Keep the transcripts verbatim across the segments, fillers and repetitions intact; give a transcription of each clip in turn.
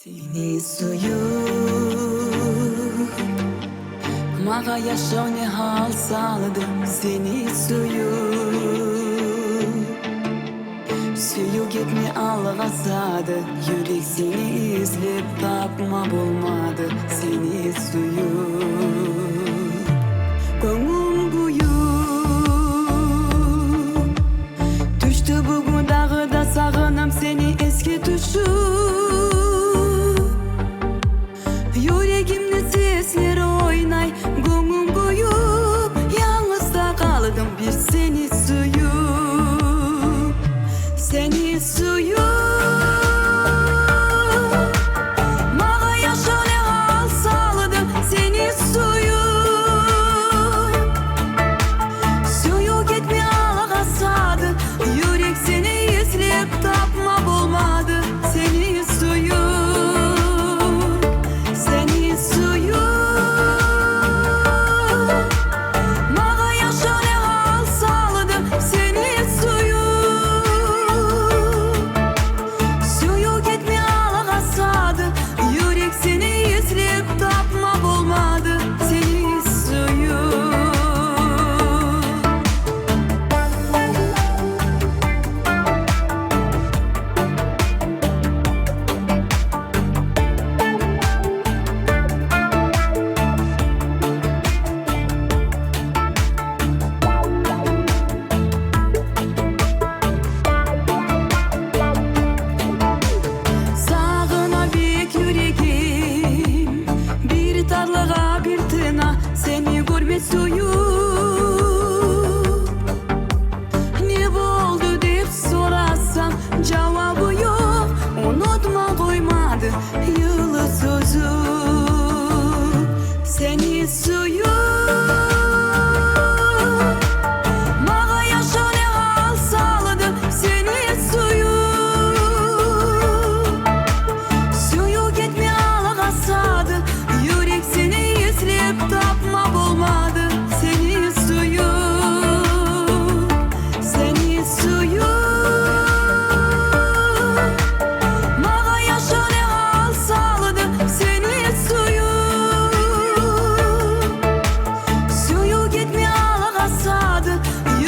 Сени сююп, магъа яшавну гьал салды, сени сююп. Сююв гетме алгъасады, юрек сени излеп тапма болмады, сени сююп. Гёнгюм гююп тюшдю бугюн дагъы да, сагъынам сени эсге тюшюп. Юрегимде сеслер ойнай, гёнгюм гююп, янгыз да къалдым бир сени сююп. Сени сююп, магъа яшавну гьал салды, сени сююп. Сююв гетме алгъасады, юрек сени излеп тапма болмады, сени сююп. Сени сююп, магъа яшавну гьал салды, сени сююп. Сююв гетме алгъасады, юрек сени излеп тапма болмады, сени сююп. Сагъына бек юрегим, бир тарлыгъа, бир тына, сени гёрме сююп. Не болду деп сорасам, жавабы ёкъ, унутма къоймады йылы сюзюп. Сени сююп, магъа яшавну гьал салды, сени сююп. Сююв гетме алгъасады, юрек сени излеп тапма болмады, сени сююп. Сени сююп, магъа яшавну гьал салды, сени сююп. Сююв гетме алгъасады,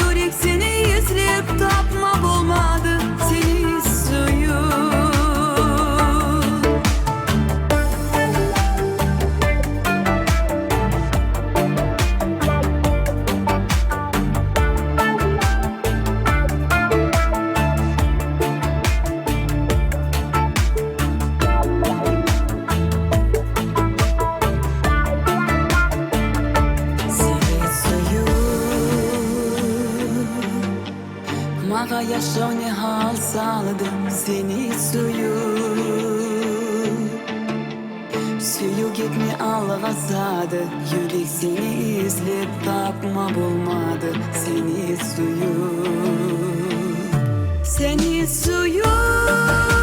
юрек сени излеп тапма болмады, сени сююп. Сени сююп, магъа яшавну гьал салды, сени сююп. Сююв гетме алгъасады, юрек сени излеп тапма болмады, сени сююп. Сени сююп,